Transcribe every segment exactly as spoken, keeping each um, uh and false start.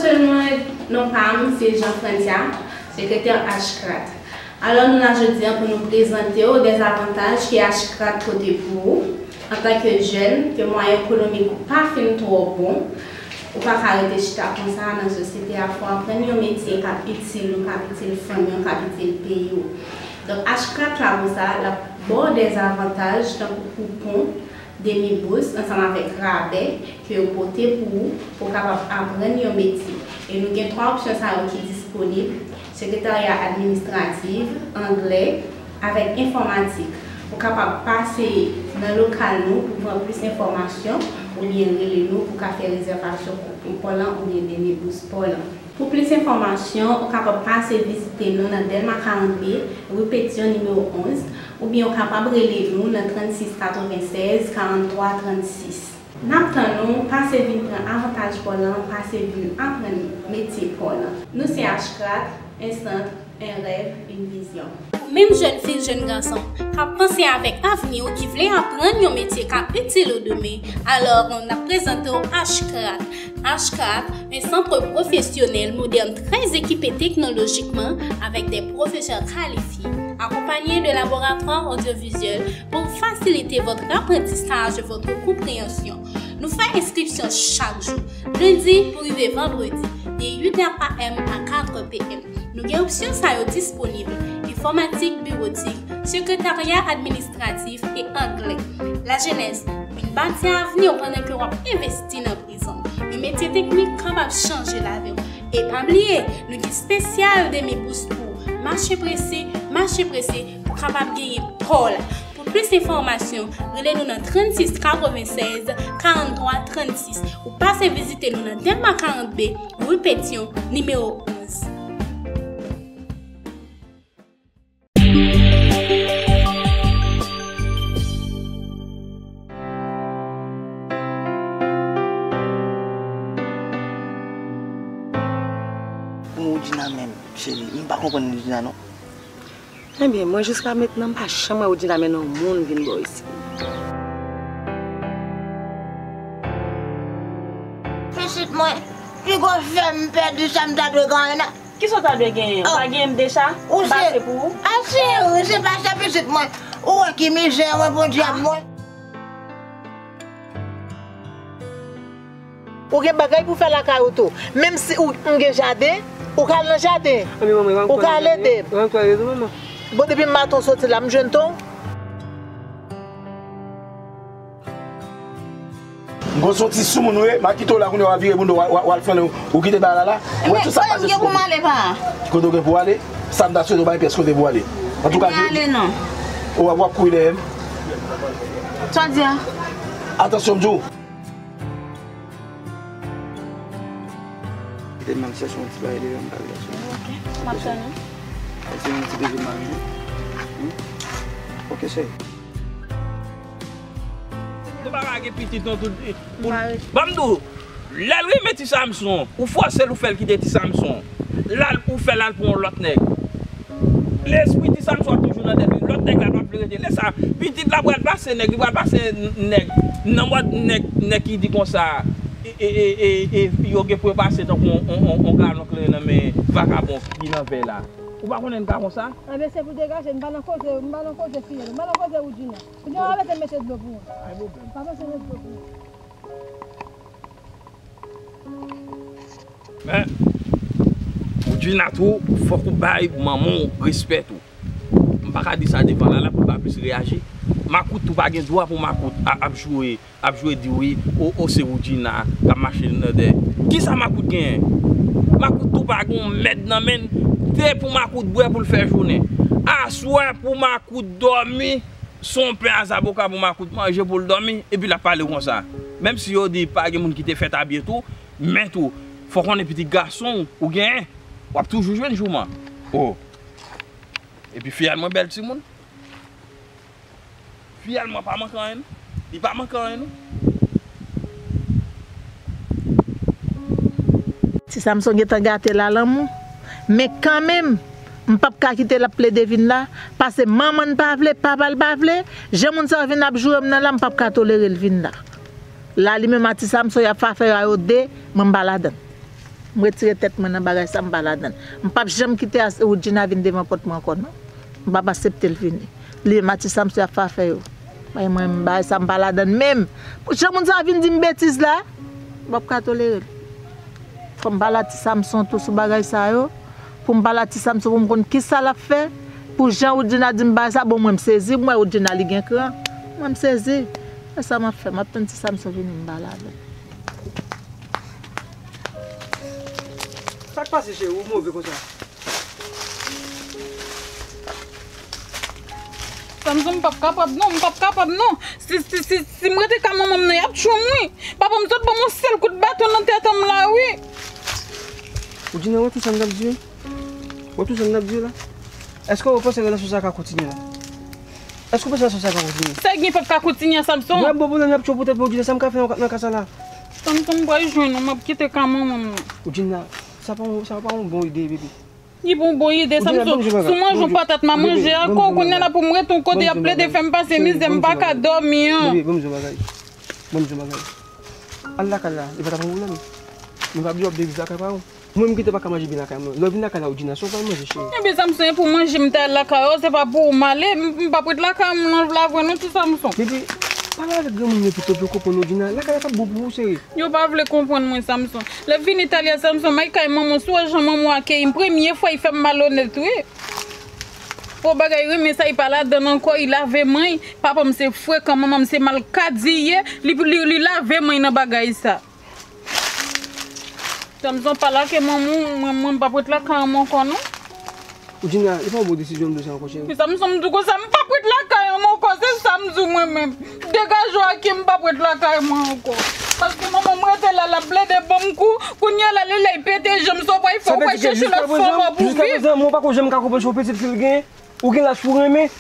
Sèlman, non pa m se Jean Francia, sekretè Ashcraft. Alò, nou la jodi a pou nou prezante w dèzavantaj ke Ashcraft pote pou ou. Antanke jèn, ke mwayen ekonomik ou pa fin twò bon, ou pa ka rete chita konsa nan sosyete a, fò w aprann yon metye k ap itil ou, k ap itil fanmi w, k ap itil peyi w. Donk, Ashcraft la pou sa, l ap ba w dèzavantaj tankou koupon, demi bous ansanm avèk rabè ke yo pote pou ou, pou w kapab aprann yon metye. E nou gen twa opsyon sa yo ki disponib, sekretarya administratif, anglè, avèk enfòmatik. Ou kapab pase nan lokal nou pou pran plis enfòmasyon, oubyen rele nou pou ka fè rezèvasyon koupon pa w lan oubyen demi bous pa w lan. Pou plis enfòmasyon, ou kapab pase vizite nou nan Dèlma karant B, ri Petyon nimewo onz, oubyen ou kapab rele nou nan trannsis katrevennsèz karanntwa trannsis. N ap tann ou, pase vin pran avantaj pa w lan, pase vin aprann metye pa w lan. Nou se Ashcraft, un centre, un rêve, une vision. Ou menm jèn fi, jèn gason, k ap panse avèk avni w, ki vle aprann yon metye k ap itil ou demen, alò n ap prezante w Ashcraft. Ashcraft, un centre professionnel, moderne, très équipé technologiquement, avec des professeurs qualifiés, accompagnés de laboratoires audiovisuels pour faciliter votre apprentissage et votre compréhension. Nou fè enskripsyon chak jou, lendi pou rive vandredi, de uit è a m a kat è p m. Nou gen opsyon sa yo disponib, enfòmatik, biwotik, sekretarya administratif e anglè. Lajenès, vin bati avni w pandan ke w ap envesti nan prezan w. Yon metye teknik kapab chanje lavi w. E pa bliye, nou gen espesyal demi bous pou ou. Mache prese, mache prese pou w kapab genyen pa w la. Pou plis enfòmasyon, rele nou nan trannsis katrevennsèz karanntwa trannsis ou pase vizite nou nan Dèlma karant B, ri Petyon, nimewo onz. Pou Woodjina menm, cheri, m pa konprann Woodjina non. Ebyen, mwen jiska mentnan m pa janm wè Woodjina mennen yon moun vin bò isit. Pitit mwen, piga fè m pèdi sa m ta dwe genyen an. Kisa w ta dwe genyen? Ou pa genyen m deja? M pase pou ou? A cheri, se pa sa pitit mwen. Ou wè ki mizè mwen, Bondye mwen. Ou gen bagay pou fè lakay ou tou. Menm si ou, m gen jaden, ou ka al nan jaden. Ou ka al ede m. Bon, depi maten w soti la, m jwenn ton. M konn se yon ti soumoun ou ye, m a kite w la kounye a w a vire bouda w, w a, w a, w al fè ou kite bagay la la. Ou wè tout sa k pase sou kò m. Kote w gen pou w ale? Sa m ta swete w bay pyès kote pou w ale. Antouka, m pa ale non. Ou w ap, w ap kouri dèyè m. Sa w di a? Atansyon, m di w. Kite m al chèche yon ti bagay deyò, m pral chèche. Ok, m ap tann ou. Al fè yon ti beze mari. Hmm? Ok, cheri. Nou pa ka gen pitit non tout. Ban m di w, lè l renmen ti Samson, ou fòse l, ou fè l kite ti Samson. L al, ou fè l al pou yon lòt nèg. Lespri ti Samson ap toujou nan tèt li. Lòt nèg la p ap vle rete. Lè sa, pitit la pral pase nèg, li pral pase nèg. Nan mòd nèg, nèg ki di konsa, e, e, e, e, e yo gen pou yo pase tankou on, on, on, on galon kleren nan men vakabon ki nan vè la. Ou pa konnen n ka konsa? Enben, se pou degaje, m pa nan koze, m pa nan koze fiyèl, m pa nan koze Woodjina. Woodjina, pa mete dlo pou mwen. Pa mete dlo pou mwen. Men, Woodjina tou, fòk ou bay manman w respè tou. M pa ka di sa devan Lala pou l pa plis reyaji. Makout tou pa gen dwa pou makout a, ap joure, ap joure di wi, o, o, se Woodjina k ap mache nan dèyè. Kisa makout genyen? Makout tou pa gen yon mèd nan men l, te pou makout bwè pou l fè jounen. Aswè pou makout dòmi, se yon pen a zaboka pou makout manje pou l dòmi, epi l ap pale w konsa. Menm si yo di pa gen moun ki te fèt abye tou, men tou, fò w konnen pitit gason w ou genyen, w ap toujou jwenn jouman. O. Epi fiyèl mwen bèl timoun. Fiyèl mwen pa manke anyen non. Li pa manke anyen non. Ti Samson gentan gate l a lanmou. Men kanmenm, m p ap ka kite l ap plede vin la, paske manman l pa vle, papa l pa vle, jan moun sa yo vin ap joure m nan la, m p ap ka tolere l vin la. La, li menm a ti Samson, y ap fè afè yo a yo de, mwen m pa ladan l. M retire tèt mwen nan bagay sa, m pa ladann. M p ap janm kite as-, Woodjina vin devan pòt mwen ankò, non. M p ap aksepte l vini. Li menm a Ti Samson y ap fè afè yo. Bay mwen, bagay sa, m pa ladann menm. Pou jan moun sa vin di m betiz la, m p ap ka tolere l. Fò m pale a Ti Samson tou sou bagay sa yo. Pou m pale a Ti Samson, pou m konn kisa l ap fè. Pou jan Woodjina di m bagay sa, bon, mwen, m sezi. M wè Woodjina, li gen kran. Mwen, m sezi. E sa m ap fè? M ap tann Ti Samson vini, m pale avè l. Sa k pase, cheri? Ou move konsa? Samson, m p ap kapab non, m p ap kapab non. Si, si, si, si m rete ka manman m nan, y ap tchwe m, wi. Papa m sot ban m yon sèl kout baton nan tèt an m la, wi. Ou di nan wè tout sa m t ap di yo? Wè tout sa m t ap di yo la? Èske w panse relasyon sa a ka kontinye la? Èske w panse relasyon sa a ka kontinye? Sa gen p ap ka kontinye, Samson. Mwen ap bon pwoblèm, y ap tchwe poutèt mwen, ou di nan sa m ka fè nan ka sa la. Samson, m pral jwenn ou, m ap kite ka manman m nan. Ou di nan, sa pa yon, sa pa yon bon ide, bebe. Li pa yon bon ide, Samson. Sou manje yon patat m a manje ankò, kounye a la pou m ret yon kote y ap plede fè m pase mizè, m pa ka dòmi an. Bebe, ban m di yon bagay. Ban m di yon bagay. Al lakay la, li pa ta pran pwoblèm. Men pa bliye w ap vin viv lakay paran w. Mwen menm ki te pa ka manje byen lakay mwen. Lè w vin lakay la, ou di nan sa w pral manje, cheri. Ebyen, Samson, e pou manje m ta al lakay ou, se pa pou ou m ale. M, m p ap ret lakay m nan la vre non, ti Samson. Bebe, pale avèk granmoun yo pito pou yo konprann ou, Dina. Lakay la p ap bon pou ou, cheri. Yo pa vle konprann mwen, Samson. Lè vini talè a, Samson, m al kay manman w, si w wè jan manman w akeyi m, premye fwa, li fè m malonèt, wi. Pou bagay renmen sa, li pa ladann ankò, li lave men l. Papa m se frekan, manman m se malkadi li ye, li, li, li lave men l nan bagay sa. Samson, pa lage manman w, mwen, mwen, m p ap ret lakay an mwen ankò, non. Ou di nan, e pa yon bon desizyon m di w sa ankò, cheri. Wi, Samson, m di w konsa, m p ap ret lakay an mwen ankò, se sa m di w mwen menm. Degaje w ak li, m p ap ret lakay mwen ankò. Paske manman m rete la, l ap plede ban m kou, kounye a la, li la, li pete je m, sa w pral fè, ou pral chèche lòt fanm pou viv. Jiskaprezan, mwen pa ko janm ka konprann se yon pitit fi l gen, ou gen laj pou renmen.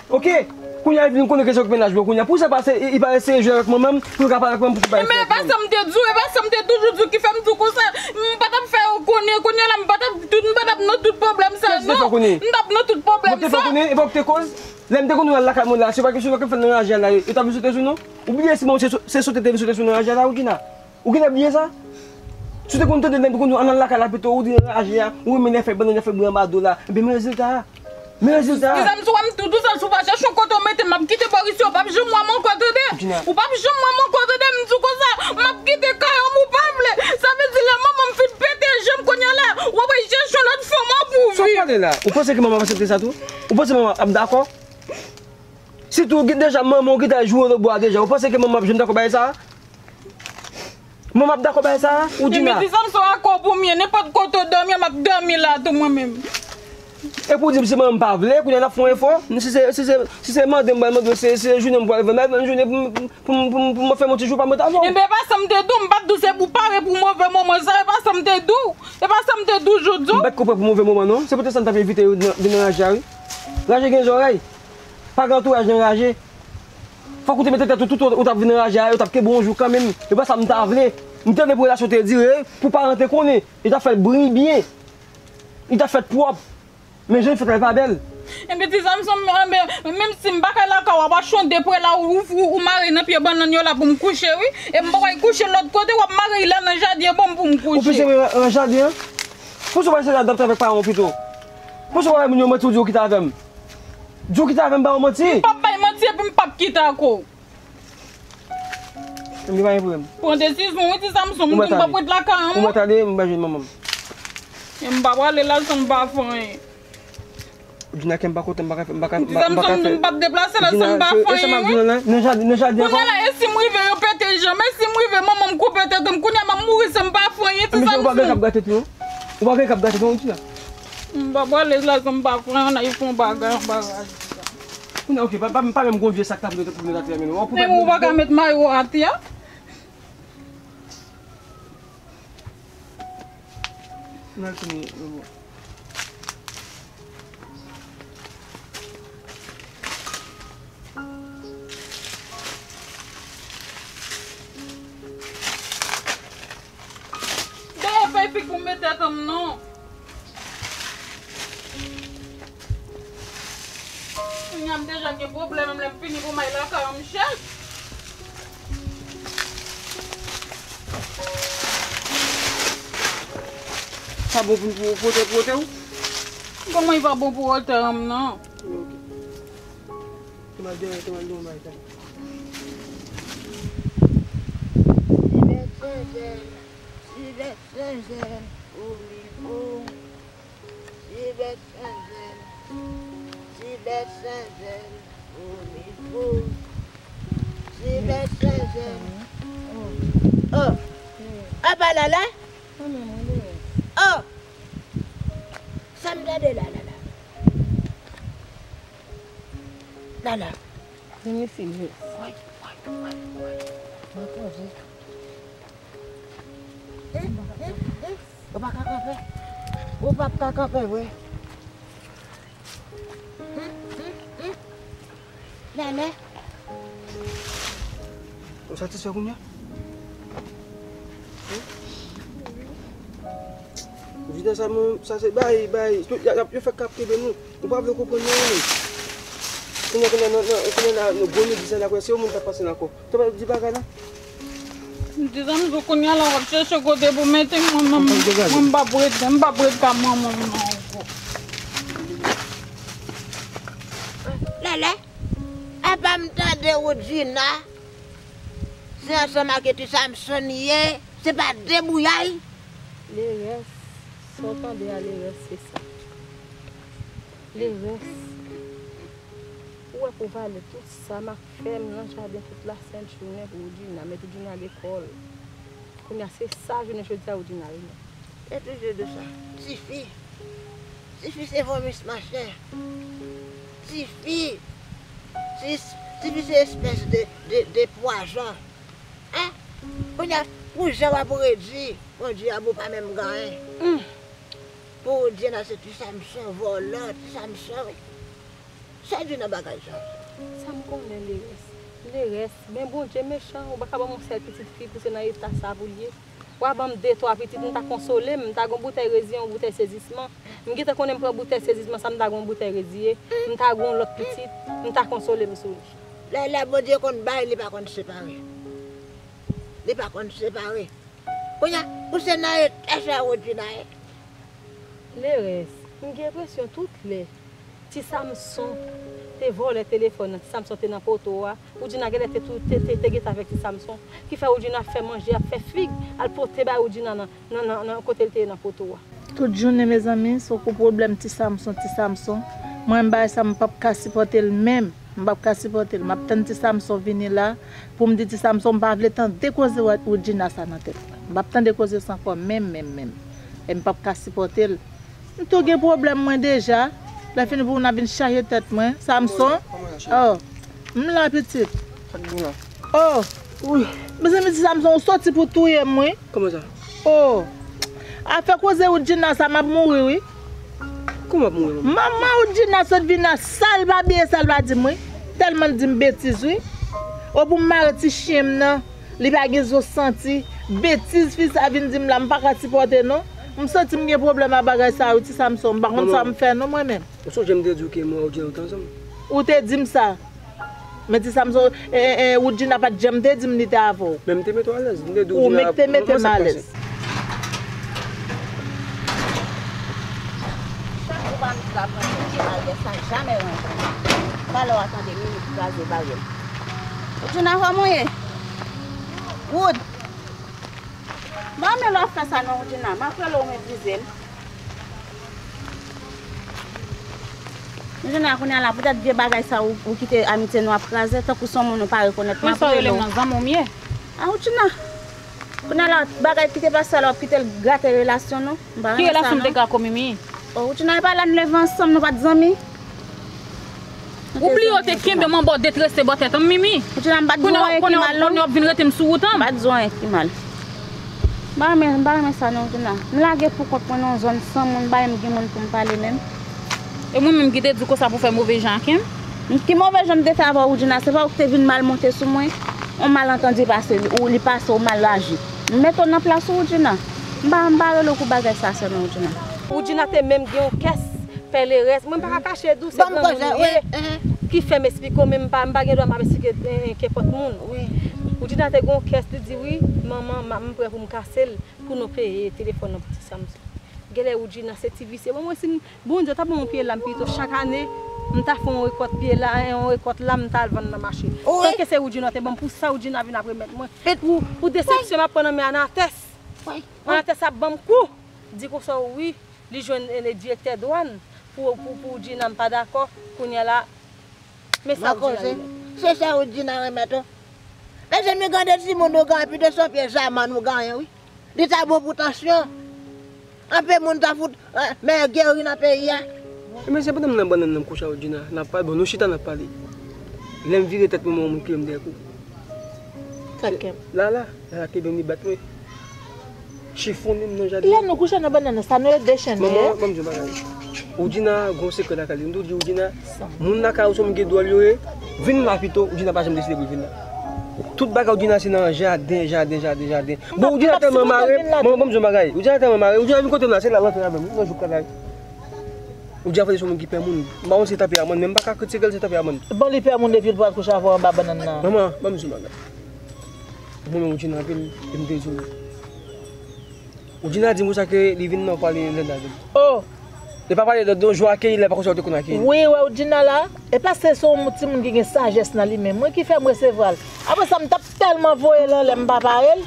Oke, kounye a li vin konnen ke se w ki mennaj mwen kounye a. Pou sa pase, li, li pa eseye jwe avèk manman m, pou l ka pale avèk manman m pou ki bagay. Ebyen, e pa sa m te di w, e pa sa m te toujou di w ki fè m di w konsa. M pa t ap fè yo konnen, kounye a la, m pa t ap, m pa t ap nan tout pwoblèm sa non. M t ap nan tout pwoblèm sa. Mwen te fè konnen, e pa w ki te koz. Lè m te konn al lakay moun la, se pa kesyon ke m fè nan raje a la, yo t ap vin sote sou nou. Ou bliye si mwen se, se sote te vin sote sou nan raje a la, ou Dina. Ou genlè bliye sa? Si w te konn tande lè m te konn di w ann al lakay la pito, ou di raje a, ou renmen lè fè bannann, lè fè bri anba do la. Ebyen, men rezilta a. Men rezilta a. Ti Samson, m tou, tou sèl sou pa chèche yon kote w mete m, m ap kite bò isi, w p ap janm wè m ankò, tande? Ou p ap janm wè m ankò, tande? M di w konsa, m ap kite kay an, ou pa vle. Sa vle di lè manman m fin pete je m kounye a la, w ap al chèche yon lòt fanm an pou viv. Sa w pale la? Ou panse ke manman ap aksepte sa tou? Ou panse manman ap dakò? Sitou, gen deja manman w ki ta joure lòtbò a deja. Ou panse ke manman ap janm dakò bay sa? Manman ap dakò bay sa, ou di nan. Epi ti Samson akò pou m ye, nenpòt kote w dòmi, m ap dòmi la tou mwen menm. Epi w di m si manman m pa vle, kounye a n ap fè yon efò. Si se, si se, si se mande m pral mande w, se, se jounen m pral vle, m al jwenn jounen pou m, pou m, pou m, pou m fè m yon ti jou pa m ret avè w. Enben, e pa sa m te di w, m pa t di w se pou pare pou move moman sa, e pa sa m te di w. E pa sa m te di w jodi. M pa t ko prè pou move moman non. Se poutèt sa m t ap envite yo nan, vin nan raje a, wi. Raje gen zòrèy. Pa gen antouraj nan raje. Fòk ou te mete tèt ou tout ou t ap vin raje a, yo t ap kenbe w yon jou kanmenm. E pa sa m ta vle. M te vle pou relasyon te dire, pou paran te konnen. Li t ap fè l bri byen. Li t ap fè l pwòp. Men jan l fèt la, li pa bèl. Enben, ti Samson, enben, menm si m pa kay lakay w, w ap achte yon de prè la, ou, ou, ou mare nan pye bannann yo la pou m kouche, wi. E m pa pral kouche lòt kote, w ap mare l la nan jaden an ban m pou m kouche. Ou pise nan jaden an? Poukisa w pa eseye adapte avèk paran w pito? Poukisa w pa bay moun yo manti, ou di w kite avè m? Di w kite avè m, ba w manti. M p ap bay manti epi m p ap kite ak ou. Li pa gen pwoblèm. Pran desizyon, wi, ti Samson, m di m p ap ret lakay an, mwen. Ou mèt ale, m pa jwenn manman m. E m pa prale la san m pa fè anyen. Dina, kè m pa kontan, m pa ka fè, m pa ka, m pa ka fè. Ti Samson, m p ap deplase la san m pa fè anyen, wi. Nan jaden, nan jaden ankò. Kounye a la, e si m rive, yo pete je m, e si m rive, manman m koupe tèt m, kounye a m ap mouri san m pa fè anyen, ti Samson. Ou pa gen k ap gate tou, non? Ou pa gen k ap gate tou, non, Dina? M pa prale la san m pa fè anyen, n al fè yon bagay anba raje a. Kounye a, oke, pa, pa, pa menm gon vye sak ta pou nou, pou nou ta tire men nou. Men ou pa ka met mayo atè a. N al fini, dèyè fèy fig pou m met tèt an m non. Kounye a m deja gen pwoblèm, lè m fini pou m al lakay an m chèch. Pa bon pou, pou, pou, pou, pou, pou. Kòman li pa bon pou otè an m nan? Ok. Te mal gen, te mal gen, mal gen. Ti bèt senjèl, ti bèt senjèl, oubli pou. Ti bèt senjèl, ti bèt senjèl, oubli pou. Ti bèt senjèl. Oh. Oh, pa la la? Oh. Sa m tande la, la, la. La, la. Vin isit, Jis. Woy, woy, woy, woy. Mwen konje. Ou pa ka kanpe. Ou p ap ka kanpe vre. Lèlè. Ou satisfè kounye a? Ou di nan sa, mwen, sa se bay, bay. Yo, y a, yo fè k ap kenbe nou. Ou pa vle konprann nou menm. Kounye a, kounye a, nan, nan, kounye a, nan gwo midi sa, n a kwè se yon moun k ap pase nan kò. Ou pa di bagay la? M di zanmi, kounye a la, w ap chèche kote pou mete m, mwen, mwen, mwen, m p ap ret, m p ap ret ka manman m nan ankò. Lèlè, apa m tande Woodjina se ansanm ak Ti Samson ye, se pa degouyay? Lerès, sa w tande a, Lerès, se sa. Lerès, ou wè pou valè tout sa m ap fè, m nan jaden tout lasent jounen pou Woodjina, men Woodjina lekòl. Kounye a, se sa jounen jodi a Woodjina renmen. E toujou de sa. Tifi. Tifi se vomisman chè. Tifi. Ti, tifi se espès de, de, de pwazon. Hein? Kounye a, pou jan w ap redi, Bondye a, ou pa menm ganyen. Pou Woodjina se Ti Samson, vòlò, Ti Samson. Sa di nan bagay sa? Sa m konnen, Lerès. Lerès, men Bondye mechan, ou pa ka ban m yon sèl pitit fi pou se nan eta sa pou l ye. W a ban m de, twa pitit, m ta konsole m, m ta gon boutèy reziye, yon boutèy sezisman. M gentan konnen m pran boutèy sezisman sa, m ta gon boutèy reziye, m ta gon lòt pitit, m ta konsole m sou li. Lè, lè Bondye konn bay, li pa konn separe. Li pa konn separe. Kounye a, ou se nan eta sa Woodjina ye? Lerès, m gen enpresyon tout lè Ti Samson te vòlè telefòn nan, Ti Samson te nan poto a, Woodjina genlè te tou, te, te, te gentan avèk Ti Samson, ki fè Woodjina ap fè manje, ap fè fig, al pote bay Woodjina nan, nan, nan, nan kote l te ye nan poto a. Tout jounen, mezanmi, se pou pwoblèm Ti Samson, Ti Samson. Mwen, bagay sa, m p ap ka sipòte l menm. M p ap ka sipòte l. M ap tann Ti Samson vini la pou m di Ti Samson m pa vle tande koze Woodjina sa nan tèt mwen. M p ap tande koze sa ankò menm, menm, menm. E m p ap ka sipòte l. M tou gen pwoblèm mwen deja. Lè fini pou moun ap vin chaje tèt mwen. Samson. Oh, m la pitit. Oh, mezanmi, Ti Samson, ou soti pou touye m, wi. Kòman sa? Oh, afè koze Woodjina sa, m ap mouri, wi. Kòman w ap mouri, manman? Manman Woodjina sot vin nan sal, pa bliye sa l pa di m, wi. Tèlman l di m betiz, wi. O pou m mare ti chen m nan, li pa gen zo santi. Betiz fi sa vin di m la, m pa ka sipòte, non. M santi m gen pwoblèm ak bagay sa, wi, Ti Samson. M pa konn sa m fè, non, mwen menm. Ou sonje m te di w ke mwen ak Woodjina nou t ansanm? Ou te di m sa. Men Ti Samson, e, e, Woodjina pa t janm te di m li te avè w. Men m te mete w alèz. M te di w, Woodjina, mwen konn sa k pase. Chak jou pa m di l ap rantre, Woodjina, sa jamè rantre. Talè w a tande minit kraze bagay. Woodjina, kòman w ye? Wood! Bon, men lè w ap fè sa non, Woodjina, m ap rele w meprize m. Woodjina, kounye a la, poutèt vye bagay sa ou, ou kite amitye nou ap kraze, tankou se yon moun ou pa rekonèt, m ap rele w. Zanmi w m ye. A, Woodjina. Kounye a la, bagay ki te pase a la, w ap kite l gate relasyon nou. M pa renmen sa non. Ki relasyon m te gate, Mimi? O, Woodjina, e pa la n leve ansanm, nou pa t zanmi? Ou bliye w te kenbe m anba w detrese bò tèt an m, Mimi. Woodjina, m pa t di w anyen ki mal non. Kounye a w ap vin rete m sou wout an m. M pa t di w anyen ki mal. M pa renmen, m pa renmen sa non, Woodjina. M lage pou kont mwen nan yon zòn san moun, m pa menm gen moun pou m pale menm. E mwen menm ki te di w konsa pou fè move jan ak m? Ki move jan m te fè avè w, Woodjina? Se pa ou ki te vin mal monte sou mwen? Yon malantandi pase, ou li pase, ou mal aji. M mete w nan plas ou, Woodjina. M pa, m pa rele w pou bagay sa sèlman, Woodjina. Woodjina te menm gen yon kès pè Lerès. Mwen m pa ka kache di w se granmoun m ye. Ki fè m esplike w, men m pa, m pa gen dwa m ap esplike, eh, kenpòt moun. Woodjina te gen yon kès, li di, wi, manman, m, m prè pou m kase l, pou nou peye telefòn nan pou Ti Samson. Genlè Woodjina se ti visye. Bon, mwen, si m, Bondye ta ban mwen pye la, m pito chak ane, m ta fè yon rekòt pye la, yon rekòt la, m ta al vann nan mache. Tanke se Woodjina te ban m, pou sa Woodjina vin ap remèt mwen. Pou, pou desepsyon m ap pran nan men Anatès. Anatès ap ban m kou. Di konsa, wi, li jwenn, eh, direktè dwàn pou, pou, pou Woodjina, m pa dakò. Kounye a la, men sa Woodjina remèt. Se sa Woodjina remèt ou. Mezanmi, gade timoun ou gen, pito se yon pye jamann ou genyen, wi. Li ta bon pou tansyon. Anpe moun ta fout, eh, mè geri nan peyi a. Ebyen, se pandan m nan bannann nan m kouche ak Woodjina, n ap pale, bon, nou chita n ap pale. Lè m vire tèt mwen, mwen, mwen kite m dèyè kou. Sa k fè m? Lala, Lala kenbe m, li bat mwen. Chifonnen m nan jaden. Lè nou kouche nan bannann nan, sa nou rele dechennen. Manman, ban m di yon bagay. Woodjina gon sekrè lakay li. M tou di Woodjina, moun lakay ou se moun ki dwòl yo ye. Vin la pito, Woodjina pa janm deside pou l vin la. Tout bagay Woodjina se nan jaden, jaden, jaden, jaden. Bon, Woodjina tèlman mare, manman, ban m di yon bagay. Woodjina tèlman mare, Woodjina vin kote m la, se la l antre avè m, nan jouk la. Woodjina fè se yon moun ki pè moun. M pa konn si se tanperman l, men m pa ka kritike l, se tanperman l. Bon, li pè moun epi l pral kouche avè w anba bannann nan. Manman, ban m di yon bagay. Mwen menm Woodjina anpil, e m te di w. Woodjina di m konsa ke li vin nan pale lè n avè l. Oh! Li pa pale lòt non, jou akeyi lè pa konsa ou te konn akeyi. Wi, wè Woodjina la, e paske se yon timoun ki gen sajès nan li menm. Mwen ki fè m resevwa l. Apre sa, m t ap tèlman voye l anlè m pa pare l.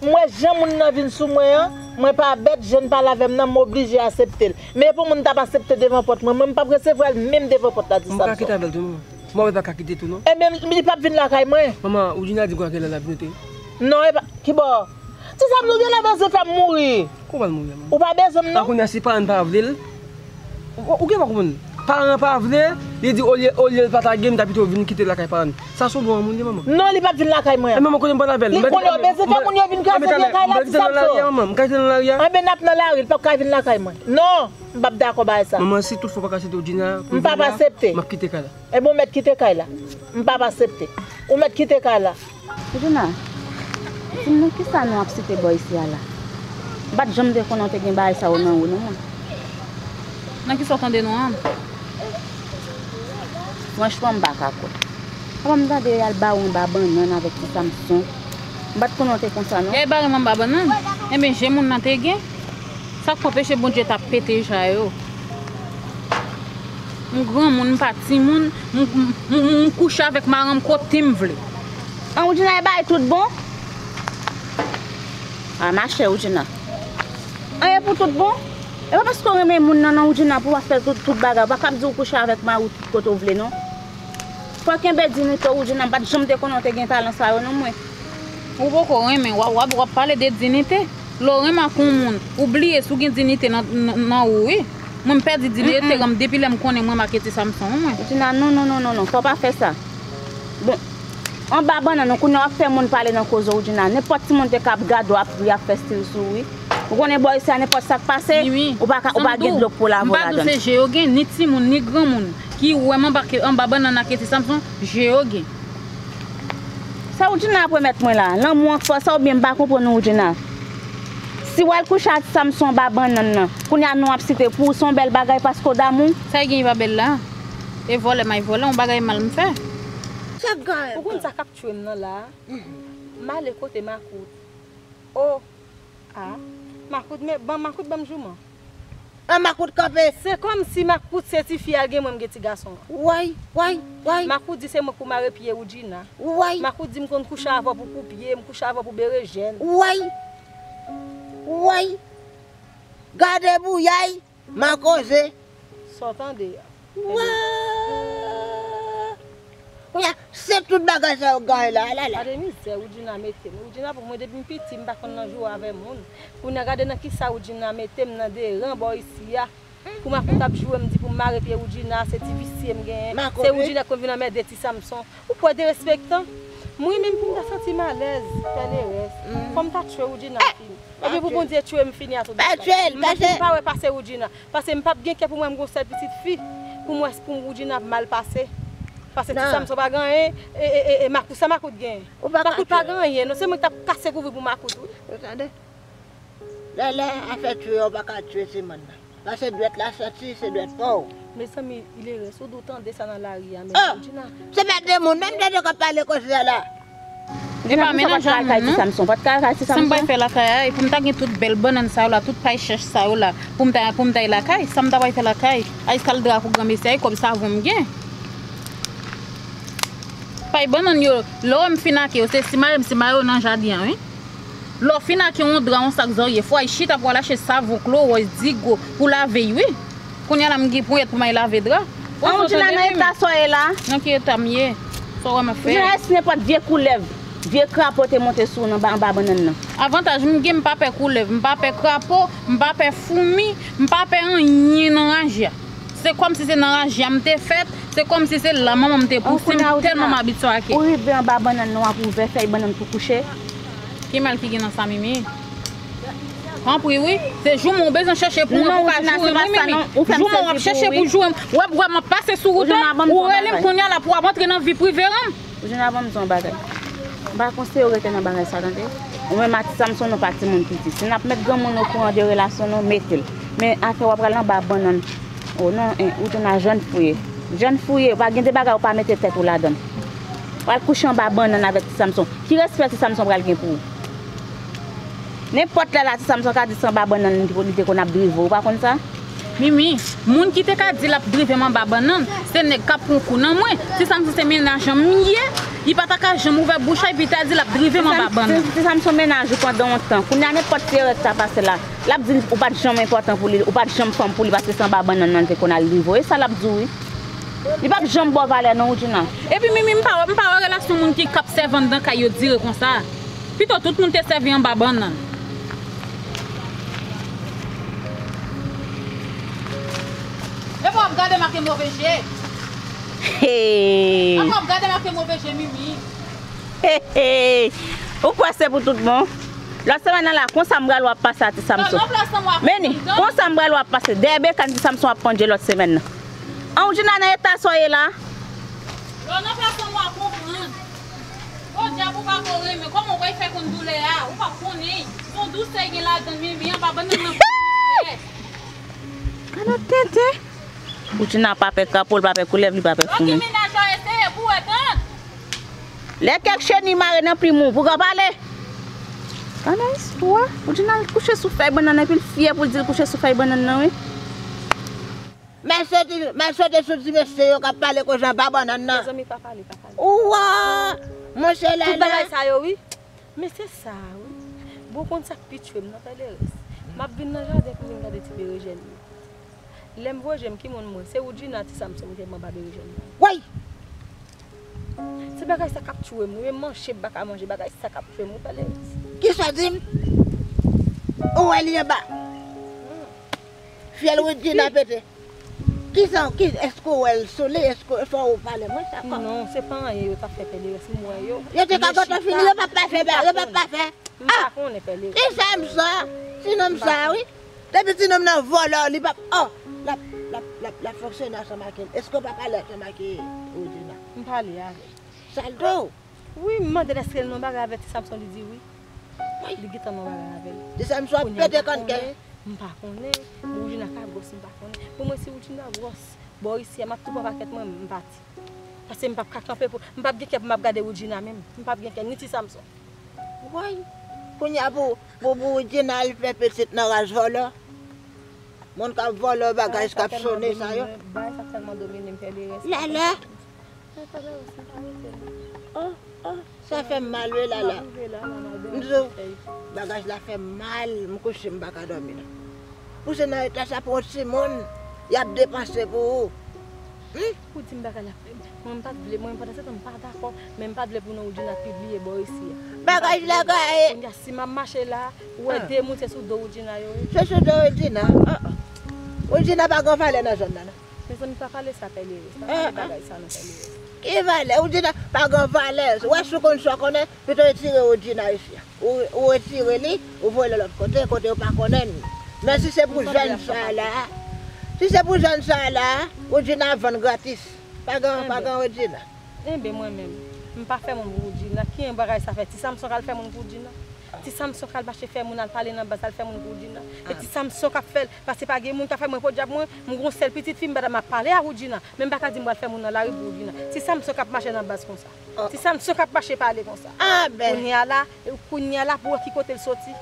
M wè jan moun nan vin sou mwen an, mwen pa bèt, jan l pale avè m nan, m oblije asepte l. Men pou moun t ap asepte devan pòt mwen, mwen m p ap resevwa l menm devan pòt la, di sa. M ka kite avè l tou, non? Mwen pa ka kite tou, non? Ebyen, li p ap vin lakay mwen. Manman, Woodjina di m konsa ke lè l ap vin, te. Non, e pa, kibò? Ti sa m nou gen la bezwen fè m mouri. Kòman l mouri, manman? Ou pa bezwen m, non? A kounye a, si paran pa vle l, ou, ou gen pa konprann. Paran pa vle, li di olye, olye l pa ta gen, m ta pito vin kite l lakay paran. Sa se yon bon moun li, manman. Non, li p ap vin lakay mwen. E manman, kote m pral avè l? Li konnen w bezwen fè moun yo vin kraze vye kay la, ti Samson. Manman, m ka kite l nan lari a? Anben, n ap nan lari, li p ap ka vin lakay mwen. Non, m p ap dakò bagay sa. Manman, si tout fwa w pa ka aksepte Woodjina, m p ap aksepte. M ap kite kay la. Ebyen, ou mèt kite kay la. M p ap aksepte. Ou mèt kite kay la. Woodjina, di m non, kisa non w ap site bò isi a la? M pa t janm te konnen w te gen bagay sa yo nan ou, non, mwen. Nan kisa w tande non an? Franchman, m pa ka kwè. Papa m tande y al bare w anba bannann avèk ti Samson. M pa t konnen w te konsa, non. Y al bare m anba bannann? Ebyen, je moun nan te gen. Sa k anpeche Bondye t ap pete ja yo? M granmoun, m pa timoun, m, m, m, m kouche avèk marenn m kote m vle. An, Woodjina, e bagay tout bon? A, machè, Woodjina. An, e pou tout bon? E pa paske w renmen moun nan, non, Woodjina, pou w ap fè tout, tout bagay. Ou pa kab di w kouche avèk mari w tout kote w vle, non. Fò w kenbe diyite w, Woodjina, m pa t janm te konnen w te gen talan sa yo, non, mwen. Ou poko renmen, w ap, w ap, w ap pale de diyite. Lè w renmen ak yon moun, ou bliye si w gen diyite nan, nan, nan ou, wi. Mwen, m pèdi diyite m depi lè m konnen mwen make ti Samson, wi, mwen. Woodjina, non, non, non, non, non, fò w pa fè sa. Bon, anba bannann, non, kounye a w ap fè moun pale nan koze w, Woodjina. Nenpòt timoun te kab gade w ap ri, ap fè stil sou ou, wi. Ou konnen bò isi a, nenpòt sa k pase, ou pa ka, ou pa gen dlo pou w lave w ladann. M pa di w se je yo gen, ni timoun, ni granmoun ki wè m anba ke, anba bannann ak ti Samson, je yo gen. Sa Woodjina ap remèt mwen la? Lanmou ankò sa oubyen m pa konprann ou, Woodjina? Si w al kouche ak Samson anba bannann nan, kounye a non w ap site pou ou se yon bèl bagay paske w damou? Sa ki gen ki pa bèl la? E vòlè m al vòlè, yon bagay mal m fè? Ou konn sa k ap tchwe m nan la a? M ale kote makout. O! A, makout, men, ban makout ban m jouman. An, makout kanpe. Se kòmsi makout se tifi a l gen, mwen m gen ti gason an. Woy, woy, woy. Makout di se mwen k pou mare pye Woodjina. Woy. Makout di m konn kouche avè w pou koupye, m kouche avè w pou berejèn. Woy. Woy. Gade bouyay. Makoze. Sa w tande a. Wa! Kounye a, se tout bagay sa yo gaye la, la, la. Gade mizè Woodjina mete m. Woodjina pou mwen depi m piti, m pa konn nan joure avè moun. Kounye a, gade nan kisa Woodjina mete m nan deran bò isi a. Pou makout ap joure m, di pou m mare pye Woodjina, se ti visye m genyen. Se Woodjina k konn vin anmède ti Samson. Ou kwè derespektan? Mwen menm pou m ta santi m alèz, fè lerès. Fò m ta tchwe Woodjina fini. Epi pou Bondye tchwe m fini a tout bagay. Pa tchwe l, pa tchwe l. M pa vin pa wè pase Woodjina. Paske m p ap gen kè pou m wè m gon sèl pitit fi. Pou m wè pou Woodjina ap mal pase. Paske ti Samson pa gen anyen, e, e, e, e, makout, sa makout gen? Makout pa gen anyen, non. Se mwen ki t ap kase kouvri pou makout, wi. Ou tande? Lè, lè afè tchwe, ou pa ka tchwe timoun nan. Paske dwèt la santi, se dwèt pa w. Mezanmi, Ilerès, ou di w tande sa nan lari a, men Woodjina. Se pa de moun, menm de nou k ap pale konsa la. E pa menaj a moun, non. Ti Samson, pa t ka al kay Ti Samson. Sa m pral fè lakay a, e pou m ta gen tout bèl bannann sa yo la, tout pay chèch sa yo la, pou m ta, pou m ta al lakay, sa m ta pral fè lakay? Ay, sal dra pou granmesi a, e kòb savon m gen. Pay bannann yo, lè w wè m fin ake yo, se si mare m, si mare yo nan jaden an, wi. Lè w fin ake yon dra, yon sak zòrye, fò w al chita pou w al achte savon, klowòs, digo, pou lave y, wi. Kounye a la, m gen ponyèt pou m al lave dra. An, ou di nan eta sa w ye la? Nan ki eta m ye? Sa w wè m ap fè? Ou di nan nenpòt vye koulèv, vye krapo te monte sou ou nan ba, anba bannann nan. Avantaj m gen, m pa pè koulèv, m pa pè krapo, m pa pè foumi, m pa pè anyen nan raje a. Se kòmsi se nan raje a m te fèt, se kòmsi se la manman m te pouse m, tèlman m abitye ake. Ou rive anba bannann nan, w ap ouvè fèy bannann pou kouche. Ki mal ki gen nan sa, Mimi? Anpri wi, se jouman ou bezwen chèche pou mwen pou ka joure m wi, Mimi. Jouman w ap chèche pou joure m. W ap wè m ap pase sou wout lan, ou rele m kounye a la pou w ap antre nan vi prive an m. Ou jwenn avan m di yon bagay. M pa konseye w rete nan bagay sa, tande. Ou menm a Ti Samson, nou pa timoun piti. Si n ap met granmoun okouran de relasyon nou, mete l. Men afè w ap pral anba bannann. O non, en, ou jwenn a jèn fou ye. Jèn fou ye, pa gen de bagay ou pa mete tèt ou ladan l. Pral kouche anba bannann avèk Ti Samson. Ki respè Ti Samson pral gen pou ou? Nenpòt lè la, Ti Samson ka di se anba bannann li te konn ap drive w, ou pa konn sa? Mimi, moun ki te ka di l ap drive m anba bannann, se nèg k ap pran kou nan mwen. Ti Samson se menaj an m ye, li pa ta ka janm ouvè bouch a epi ta di l ap drive m anba bannann. Ti Samson menaj ou pandan yon tan. Kounye a nenpòt ti erè ki ta pase la, l ap di ou pa t janm enpòtan pou li, ou pa t janm fanm pou li paske se anba bannann nan li te konn al drive w. E sa l ap di w wi. Li p ap janm ba w valè non, Woodjina. Epi Mimi, m pa wè, m pa wè relasyon moun ki k ap sèvi anndan kay yo dire konsa. Pito tout moun te sèvi anba bannann. Epa w ap gade m ak yon move je. Hey! Epa w ap gade m ak yon move je, Mimi. Hey, hey! Ou kwè se pou tout bon? Lòt semèn nan la, konsa m pral wè w ap pase a Ti Samson. Meni, konsa m pral wè w ap pase. Dèyè bekàn Ti Samson ap pandje lòt semèn nan. An, Woodjina, nan eta sa w ye la? Lò nan fason w a konprann. Podyab, ou pa ko renmen. Kòman w pral fè konn doulè a? Ou pa konnen. Se yon dousè gen ladan l, men, men anba bannann nan. Gade yon tenten. Woodjina pa pè krapo, l pa pè koulèv, li pa pè foumi. Lò gen menaj la, eseye pou w wè, tann. Lè kèk cheni mare nan plim ou, pou w ka pale. Gade istwa. Woodjina al kouche sou fèy bannann nan, epi l fyè pou l di l kouche sou fèy bannann nan, wi. M al soti, m al soti sou ti mesye yo k ap pale koze anba bannann nan. Mezanmi, pa pale, pa pale. Ou wè, monchè Lala. Tout bagay sa yo, wi. Men se sa, wi. Bon, ou konn sa k pi tchwe m nan, Pèlerès. M ap vin nan jaden pou vin gade ti berejèn yo. Lè m voye je m, ki moun m wè? Se Woodjina, Ti Samson, ki te anba berejèn nan. Woy! Se bagay sa k ap tchwe m, wi. Men manje, m pa ka manje. Bagay sa k ap tchwe m, wi, Pèlerès. Kisa w di m? Ou wè li anba? Fyèl Woodjina pete. Kisa, ki, èske w wè l sou li? Èske, fò ou pale mwen sa kò? Non, se pa anyen yo t ap fè, Pèlerès, m wè yo. Yo te ka gentan fini, yo p ap pa fè, yo p ap pa fè. M pa konnen, Pèlerès. Ki fanm sa? Ti nonm sa, wi. Depi ti nonm nan vòlò, li p ap, oh, l ap, l ap, l ap, l ap fonksyone ansanm ak, èske w pa pale ansanm ak Woodjina? M pale avè l. Sa l di w? Wi, m mande l èske l nan bagay avè Ti Samson, li di wi. Li gentan nan bagay avè l. Ti Samson ap pete kannkè. M pa konnen, Woodjina ka gwòs, m pa konnen. Pou mwen, si Woodjina gwòs, bò isi a, m ap tou pran pakèt mwen, m pati. Paske m p ap ka kanpe pou, m p ap gen kè pou m ap gade Woodjina menm. M p ap gen kè, ni Ti Samson. Woy, kounye a pou, pou, pou Woodjina al fè pitit nan ras vòlò. Moun k ap vòlò, bagay k ap sone sa yo. Bagay sa tèlman domine m, Pèlerès. Lala. Oh, oh, sa fè m mal wi, Lala. M di w, bagay la fè m mal, m kouche, m pa ka dòmi non. Pou se nan eta sa pou yon timoun, y ap depanse pou ou. Hmm? Ou di m bagay la fè m, mwen m pa t vle, mwen pandan se tan m pa dakò, men m pa t vle pou non Woodjina pibliye bò isi a. Bagay la gaye. Kounye a, si m ap mache la, ou wè de moun se sou do Woodjina yo ye. Se sou do Woodjina? Ah, ah. Woodjina pa gen valè nan zòn nan non. Mezanmi, pa pale sa, Pèlerès. Pa pale bagay sa non, Pèlerès. Ki valè? Ou di la, pa gen valè. Ou wè si w konn sa w konnen, pito retire Woodjina isi a. Ou, ou retire li, ou voye l lòt kote, kote yo pa konnen l. Men si se pou jèn sa la, si se pou jèn sa la, Woodjina vann gratis. Pa gen, pa gen Woodjina. Enben, mwen menm, m pa fè moun pou Woodjina. Ki bagay sa fè? Ti Samson k al fè moun pou Woodjina? Ti Samson k al mache fè moun al pale nan baz, al fè moun pou Woodjina. E ti Samson k ap fè l, paske pa gen moun k ap fè mwen podyab mwen, m gon sèl pitit fi, m pa t ap pale a Woodjina. Men m pa ka di m pral fè moun nan lari pou Woodjina. Ti Samson k ap mache nan baz konsa. Ti Samson k ap mache pale konsa. Kounye a la, kounye a la pou wè ki kote l soti.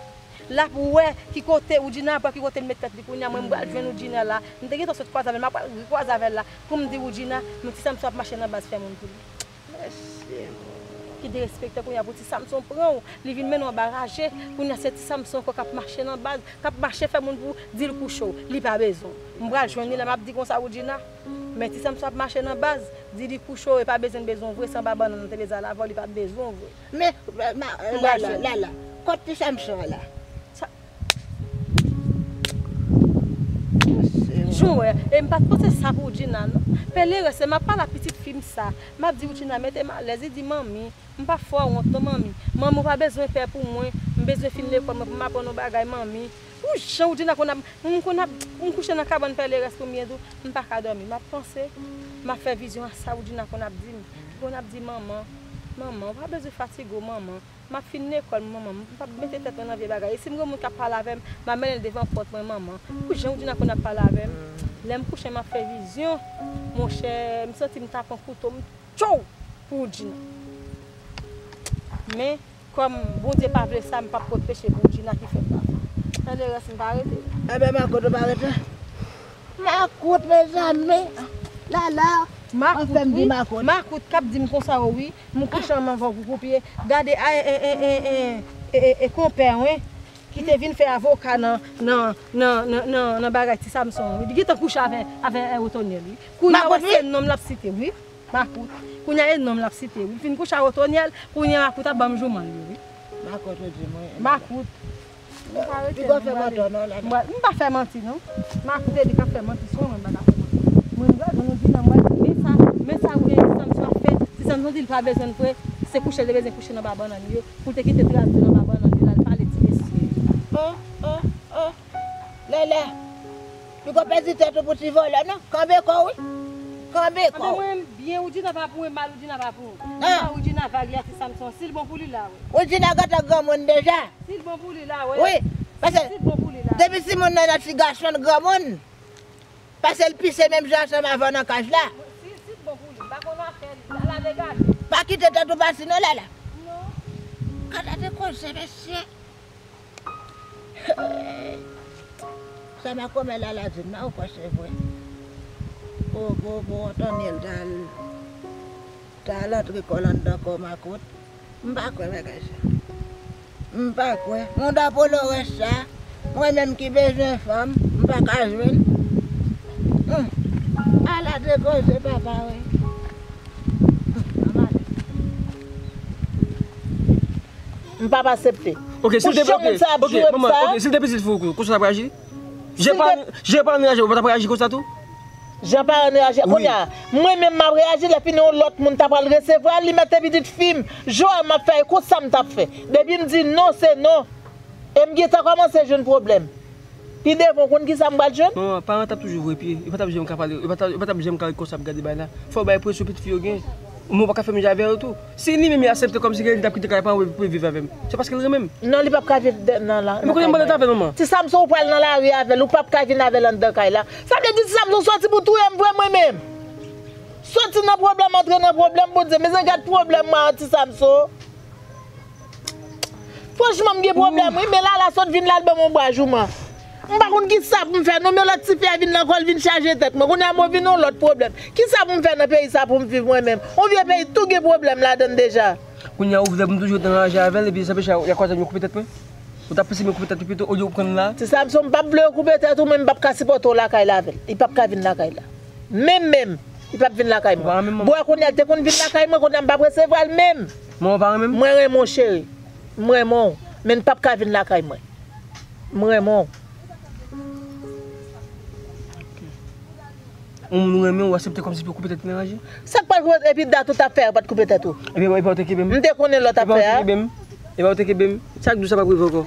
La pou wè ki kote Woodjina, pou wè ki kote l met tèt li kounye a. Mwen m pral jwenn Woodjina la. M te gentan sot kwaze avè l, m ap pral rekwaze avè l la. Pou m di Woodjina, men ti Samson ap mache nan baz fè moun pou li. Ki derespektan kounye a pou ti Samson pran w. Li vin mennen w anba raje. Kounye a se ti Samson ankò k ap mache nan baz, k ap mache fè moun pou di l kouche w. Li pa bezwen w. M pral jwenn li la, m ap di konsa Woodjina. Men ti Samson ap mache nan baz, di li kouche w, e pa bezwen l bezwen w vre, se anba bannann nan te bezwen al avè w, li pa t bezwen w vre. Men, ma, Lala, Lala, kot ti Samson an la? Sa, Jan w wè, e m pa t panse sa pou Woodjina non. Pèlerès, lè m ap pale a pitit fi m sa, m ap di Woodjina mete m alèz, li di manmi, m pa fè w wont non manmi. Manmi ou pa bezwen pè pou mwen, m bezwen fin lekòl mwen pou m aprann yon bagay manmi. Ou jan Woodjina konn ap, m konn ap, m kouche nan kabann Pèlerès pou m byen di w, m pa ka dòmi, m ap panse, m ap fè vizyon a sa Woodjina konn ap di m, li konn ap di manman, manman, ou pa bezwen fatige w manman. M ap fin lekòl, manman, m p ap mete tèt mwen nan vye bagay. E si m gen moun k ap pale avè m, m ap mennen l devan pòt mwen, manman. Pou jan Woodjina konn ap pale avè m, lè m kouche m ap fè vizyon, monchè, m santi m ta pran kouto, m tchow pou Woodjina. Men, kòm Bondye pa vle sa, m p ap pot peche pou Woodjina ki fè m pa fè. Pèlerès, m pa rete. Enben, Makout, ou pa rete? Makout, mezanmi. Lala. Makout, wi. Makout k ap di m konsa, o wi. M kouche anm avè w pou koupye. Gade, a, e, e, e, e, e, e, e, konpè, wi. Ki te vin fè avoka nan, nan, nan, nan, nan, nan bagay ti Samson, wi. Li gentan kouche avè, avè, e, Otonyèl, wi. Kounye a, wè se non m l ap site, wi. Makout. Kounye a, e non m l ap site, wi. Li fin kouche a Otonyèl, kounye a, Makout ap ban m jouman li, wi. Makout, ou di mwen. Makout. Ou pa rete non, m prale. M pa fè manti non. Makout e li k ap fè manti, se mwen m pa ka fè manti. Mwen m pral jwenn Woodjina, m pral di men sa, men sa ou gen ti Samson ap fè. Ti Samson di l pa bezwen l vre, se kouche l te bezwen kouche nan ba bannann yo, pou l te kite tras li nan ba bannann yo, l al pale ti mesye. Oh, oh, oh. Lèlè. Li gon pèdi tèt ou pou ti vòlè non. Kanbe kò w wi. Kanbe kò w. Anben mwen byen, Woodjina pa pou mwen, mal Woodjina pa pou mwen. Sa Woodjina vag li a ti Samson, si l bon pou li la wi. Woodjina gentan granmoun deja. Si l bon pou li la, wi. Wi, paske depi timoun nan nan ti gason l granmoun, paske l pise menm jan ansanm avè w nan kaj la. Si, si l bon pou li, m pa konn afè li, Lala degade. Pa kite tèt ou pati non, Lala. Non. Gade de koze, mesye. Sa makomè Lala di m nan, ou kwè se vre? Bon, bon, bon, Otonyèl t al, t al antre kò l anndan kò Makout. M pa kwè bagay sa. M pa kwè. Mouda Polores sa, mwen menm ki bezwen fanm, m pa ka jwenn. Hum. Ala de koze papa wi. Hum, ann ale. M p ap aksepte. Ok, si l te, ok, ok, manman, ok, si l te pitit fi w, konsa w t ap reyaji? Je pa, je pa anraje, ou pa t ap reyaji konsa tou? Jan pa anraje. Kounye a, mwen menm m ap reyaji lè fini yon lòt moun ta pral resevwa l, li mete pitit fi m. Joel m ap fè, e konsa m t ap fè. Depi m di non, se non. E m gentan kòmanse jwenn pwoblèm. Pi devan, ou konn kisa m pral jwenn? Manman, paran t ap toujou voye pye. Yo pa t ap janm ka pale, yo pa t ap, yo pa t ap janm ka ret konsa ap gade bagay la. Fò w bay presyon pitit fi yo gen. Mwen pa ka fè menm jan avè yo tou. Si li menm li aksepte kòmsi ke li t ap kite kay pa mwen pou l viv avè m, se paske l renmen m. Non, li p ap ka viv nan la. Epi kounye a m pral rete avè l, manman. Ti Samson, ou pral nan lari avè l, ou p ap ka vin avè l anndan kay la. Sa vle di Ti Samson soti pou touye m vre mwen menm. Soti nan pwoblèm, antre nan pwoblèm, Bondye. Mezanmi, gad pwoblèm mwen an, Ti Samson. Franchman, m gen pwoblèm wi, men Lala sot vin la, l ban m yon bwa jouman. M pa konn kisa pou m fè non, men lòt tifi a vin nan kò l, vin chaje tèt mwen. Kounye a mwen vin yon lòt pwoblèm. Kisa pou m fè nan peyi sa pou m viv mwen menm? Yon vye peyi tou gen pwoblèm ladan l deja. Kounye a ou vle pou m toujou ret nan raje avè l, epi sa peche a, y a kwaze m yo koupe tèt mwen? Ou t ap prese m yo koupe tèt ou pito, olye ou pran l la? Ti Samson, m p ap vle yo koupe tèt ou, men m p ap ka sipòte w lakay la avè l. Li p ap ka vin lakay la. Menm, menm, li p ap vin lakay mwen. Ou pa renmen m, manman? Bò kounye a l te konn vin lakay mwen, kounye a m p ap resevwa l menm. Manman pa renmen m? Mwen renmen w, cheri. M renmen w, men l p ap ka vin lakay mwen. M renmen w. Yon moun ou renmen, ou aksepte kòmsi pou koupe tèt li nan raje? Sa k pral koupe, epi dat ou t ap fè a, yo pa t koupe tèt ou? Epi, epi ou te kenbe m? M te konnen lè w t ap fè a. Epi ou te kenbe m? Epi ou te kenbe m? Sa k di w sa p ap rive ankò?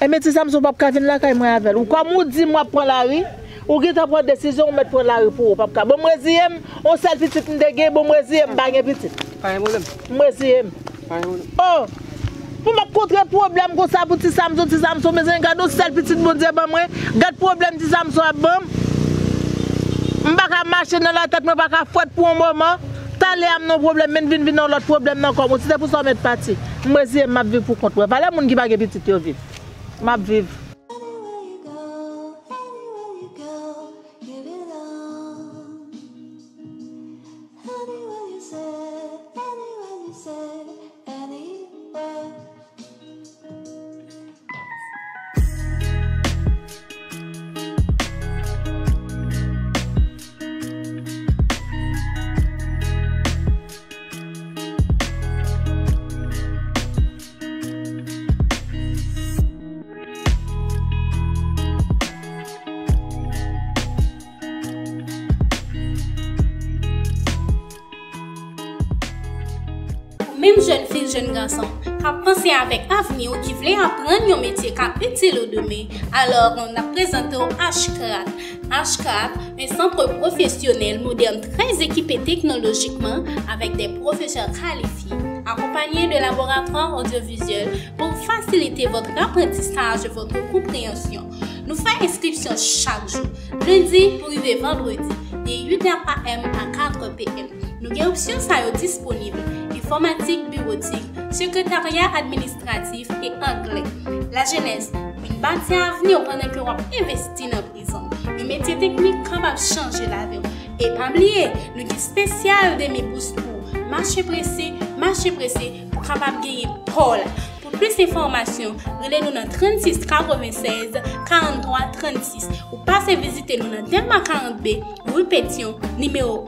Enben, Ti Samson p ap ka vin lakay mwen avè l. Ou kòm ou di m w ap pran lari, ou gentan pran desizyon, ou mèt pran lari pou ou, p ap ka. Bon, m reziye m, yon sèl pitit m te gen, bon, m reziye m, m pa gen pitit. Pa gen pwoblèm. M reziye m. Pa gen pwoblèm. Oh! Pou m ap kontre pwoblèm konsa pou ti Samson, ti Samson, mezanmi, gad yon sèl pitit Bondye ban mwen, gad pwoblèm ti Samson ap ban m. M pa ka mache nan latèt, mwen pa ka fwèt pou yon moman. Talè a m nan pwoblèm, men vin vin nan lòt pwoblèm nan kò m. Si se pou sa w mèt pati, m reziye m, m ap viv pou kont mwen. Valè moun ki pa gen pitit yo viv. M ap viv. Ou menm jèn fi, jèn gason, k ap panse avèk avni w, ki vle aprann yon metye k ap itil ou demen, alò n ap prezante w Ashcraft. Ashcraft, un centre professionnel moderne très équipé technologiquement avec des professeurs qualifiés, accompagnés de laboratoires audiovisuels pour faciliter votre apprentissage et votre compréhension. Nou fè enskripsyon chak jou, lendi pou rive vandredi, de uit è a m a kat è p m. Nou gen opsyon sa yo disponib: enfòmatik, biwotik, sekretarya administratif e anglè. Lajenès, vin bati avni w pandan ke w ap envesti nan prezan w. Yon metye teknik kapab chanje lavi w. E pa bliye, nou gen espesyal demi bous pou w. Mache prese, mache prese pou w kapab genyen pa w la. Pou plis enfòmasyon, rele nou nan trannsis katrevennsèz karanntwa trannsis. Ou pase vizite nou nan Dèlma karant B, ri Petyon, nimewo